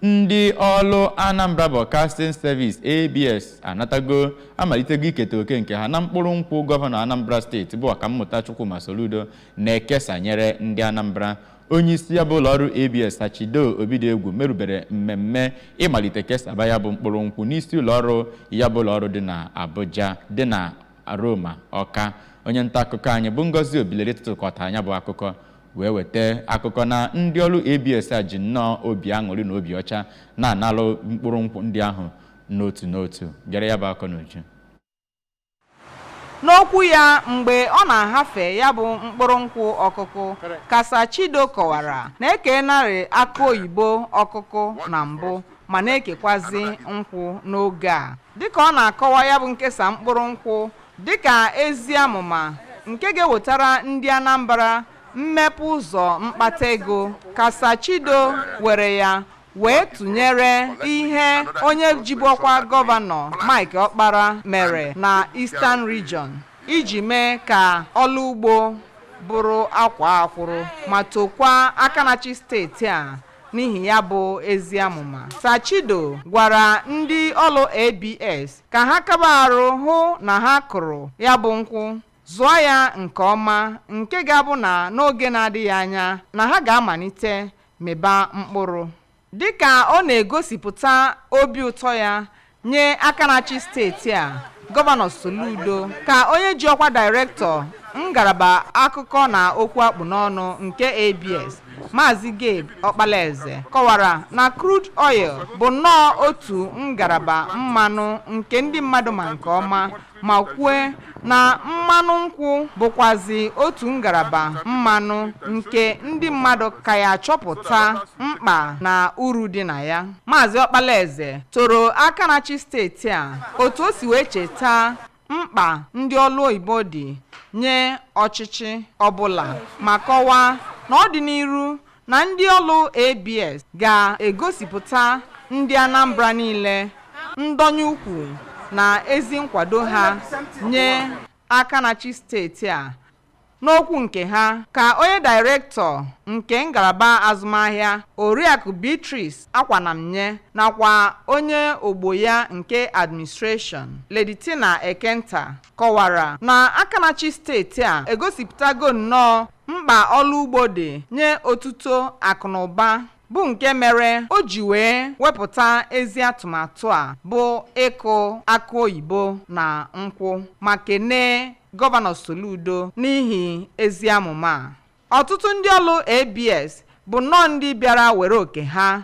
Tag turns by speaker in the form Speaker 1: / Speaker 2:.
Speaker 1: Ndị ọrụ Anambra Broadcasting Service, ABS, anatago amalitego iketa oke nke ha na mkpụrụ nkwụ gọvanọ Anambra Steeti bụ Ọkammụta Chukwuma Soludo na-ekesanyere ndị Anambra. Onye isi ya bụ ụlọọrụ ABS, Sachido Obidiegwu, merubere mmemme ịmalite kesaba ya bụ mkpụrụ nkwụ n'isi ụlọọrụ ya bụ ụlọọrụ dị na Abuja, dị na Aroma Ọka. Onye nta akụkọ anyị bụ Ngozi Obileri tụtụkọtara ya bụ akụkọ wee weta akụkọ na ndị ọrụ ABS a ji nnọọ obi aṅụrị na obi ọcha na-analụ mkpụrụ nkwụ ndị ahụ n'otu n'otu. Gere ya bụ akọ n'uju.
Speaker 2: N'okwu ya mgbe ọ na-ahafe ya bụ mkpụrụ nkwụ ọkụkụ, ka Sachido kọwara na ekenarị akụ oyibo ọkụkụ na mbụ, ma na-ekekwazi nkwụ n'oge a. Dịka ọ na-akọwa ya bụ nkesa mkpụrụ nkwụ dịka ezi amụma nke ga-ewetara ndị Anambra mmepe ụzọ mkpata ego, ka Sachido were ya wee tụnyere ihe onye jibu ọkwa gọvanọ Mike Ọkpara mere na Eastern Region iji mee ka ọlụ ugbo bụrụ akwa akwụrụ, ma tokwa aka na-achị steeti a n'ihi ya bụ ezi amụma. Sachido gwara ndị ọlụ ABS ka ha kaba arụ hụ na ha kụrụ ya bụ nkwụ, zụọ ya nke ọma, nke ga-abụ na n'oge na-adịghị anya na ha ga-amalite mịba mkpụrụ. Dịka ọ na-egosipụta obi ụtọ ya nye aka na-achị steeti a, Gọvanọ Soludo, ka onye ji ọkwa dairektọ ngalaba akụkọ na okwu akpụ n'ọnụ nke ABS, Maazị Gabe Ọkpalaeze, kọwara na crude oil bụ nnọọ otu ngalaba mmanụ nke ndị mmadụ ma nke ọma, ma kwue na mmanụ nkwụ bụkwazi otu ngalaba mmanụ nke ndị mmadụ ka ya achọpụta mkpa na uru dị na ya. Maazị Ọkpalaeze toro aka na-achị steeti a otu o si wee cheta mkpa ndị ọlụ oyibo dị nye ọchịchị ọbụla, ma kọwaa na ọ dị n'iru na ndị ọlụ ABS ga-egosipụta ndị Anambra niile ndonye ukwu na ezi nkwado ha nye aka na-achị steeti a. N'okwu nke ha, ka onye dairektọ nke ngalaba azụmahịa, Oriakụ Beatrice Akwanamnye, nakwa onye ogbo ya nke administration, Lady Tina Ekenta, kọwara na aka na-achị steeti a egosipụtago nnọọ mkpa ọlụ ugbo dị nye otuto akụnụba, bụ nke mere o ji wee wepụta ezi atụmatụ a bụ ịkụ akụ oyibo na nkwụ, ma kenee Gọvanọ Soludo n'ihi ezi amụma a. Ọtụtụ ndị ọlụ ABS bụ nnọọ ndị bịara were oke ha.